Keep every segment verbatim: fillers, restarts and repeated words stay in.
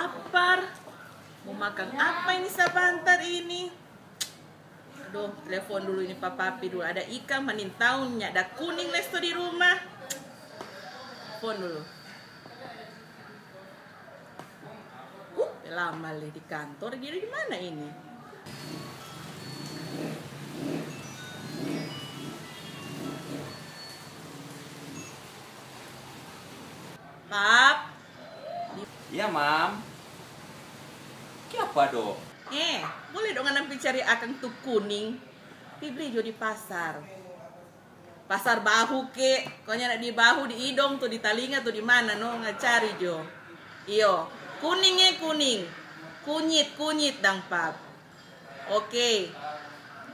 Lapar. Mo makang apa ini sabantar ini? Aduh, telepon dulu ini pa papi dulu. Ada ikang, manin taun nyanda kuning lei sto di rumah. Telepon dulu. Uh, lama lei di kantor. Jadi di mana ini? Pap. Iya, Mam. Kiapa do? Eh, boleh dong ngana pi cari akang tu kuning? Pi bli jo di pasar. Pasar Bahu ke, ko nyanda di bahu, di idong tu, di talinga tu, di mana no, nga cari jo. Iyo, kuning e, kuning. Kunyit, kunyit dang, Pap. Oke,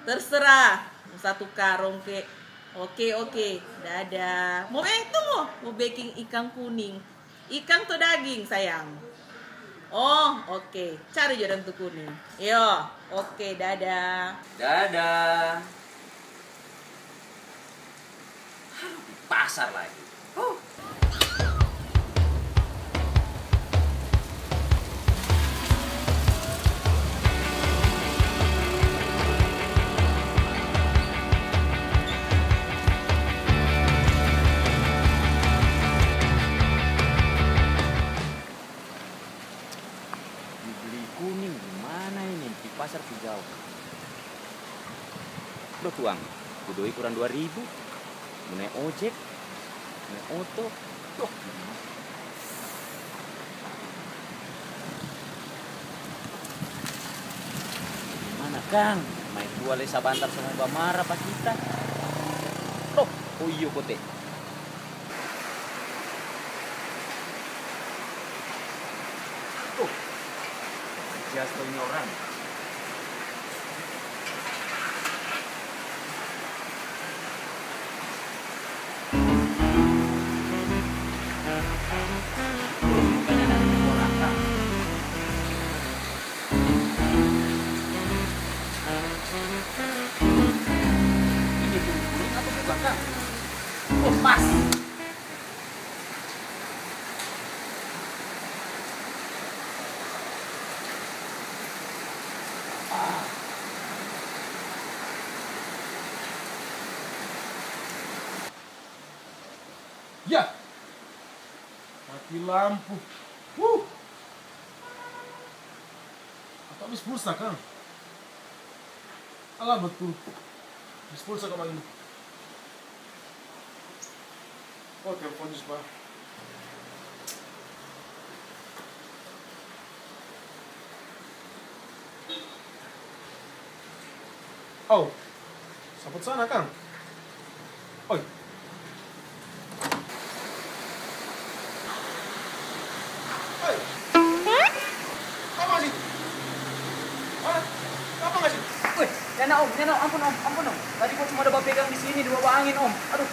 terserah. Satu karong ke. Oke, oke. Dadah. Mo be-, tunggu. Mo beking ikang kuning. Ikang to daging, sayang? Oh, oke. Cari jo dang tu kuning. Iyo, oke, dadah. Dadah. Aduh, di pasar lagi. Huh. Bli kuning di mana ini? Di pasar tu jao. Doh tuang, tu doi kurang dua ribu. Mo nae ojek, nae oto. Doh. Mana kang? Mai jua lei sabantar so mo bamara pa kita. Doh, oh iyo kote. Tuh, jas ini orang. Ini tuh, kuning apa bukan, Kang? Oh, pas. Ya, mati lampu. Huh. Apa habis pulsa, Kang? Alah, betul. Habis pulsa ka bagini. Oh, telepon Yusuf. Oh, saput sana, Kang. Oi. Oi. Apa sih? Hah? Apa sih? Weh, nyanda, Om, nyanda, ampun, Om, ampun, Om. Tadi gua cuma ada bapegang di sini, di bawah angin, Om. Aduh.